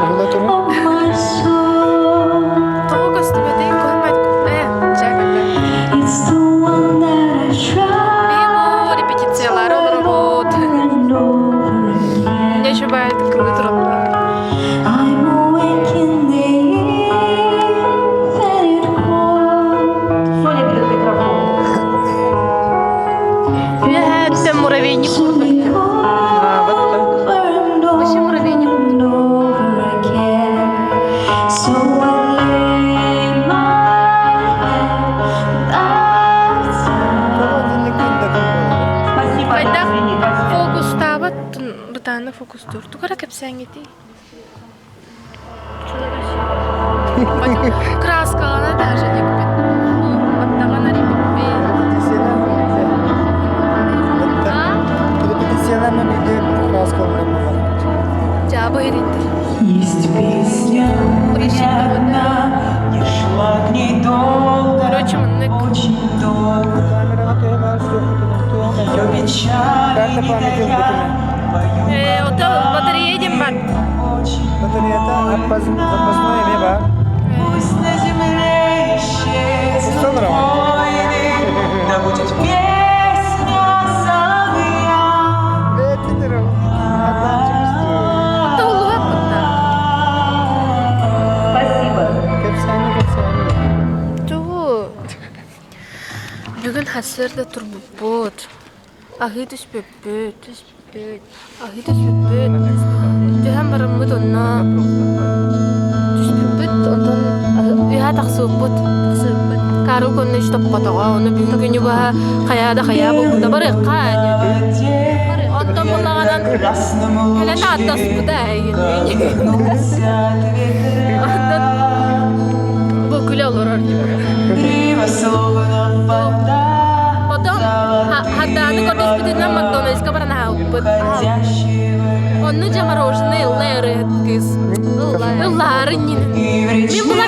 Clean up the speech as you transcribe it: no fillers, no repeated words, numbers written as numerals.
Уһула турун. Тоҕо көстүбэтэй көрбөт э дьэ Биһи бу репетициялары олоробут. Дьэ үчүгэй кылыы тураллар. Соня берет микрофон. Үөһээттэн муравейник курдук. Вообще муравейник курдук. Спасибо, Хайдах извини, Костя. фокустаабат бытааны фокустуур. Тугу эрэ кэпсээҥҥитий? Краскалана даже дикпит. Баттаҕын арыйбыппыт. Репетицияларына биирдэ краскаланар. Дьаабы ириттэр. Есть песня у меня одна, я шла к ней долго, Короче, маннык очень долго. Ее печали Карта не памяти тая, пою Э, ото батарея диэн бар. очень Батареята запасной эмиэ баар. Пусть на земле исчезнут Здорово. войны, да будет песня соловья. Ото улуһаппыт Спасибо. Кэпсээни кэпсээни. Тугу? Бүгүн сарсыарда турбуппут. Аһыы түспүппүт. Аһыы түспүппүт. Түһэн бараммыт онно түспүппүт, онтон үһэ тахсыбыппыт. Карл Конныч топпотоҕо, ону бүгүн күнү быһа хайаа да хайаа буолбута барыахха диэн. Онтон буллаҕынан кэлэн ааттаспыта Онтон бу күлэ олорор Потом Хардааны көрдөспүтүнэн Макдональдска баран аһаабыппыт. Онно дьэ мороженое ылла ырыһыт кыыс. Ыллаары ньин. Мин була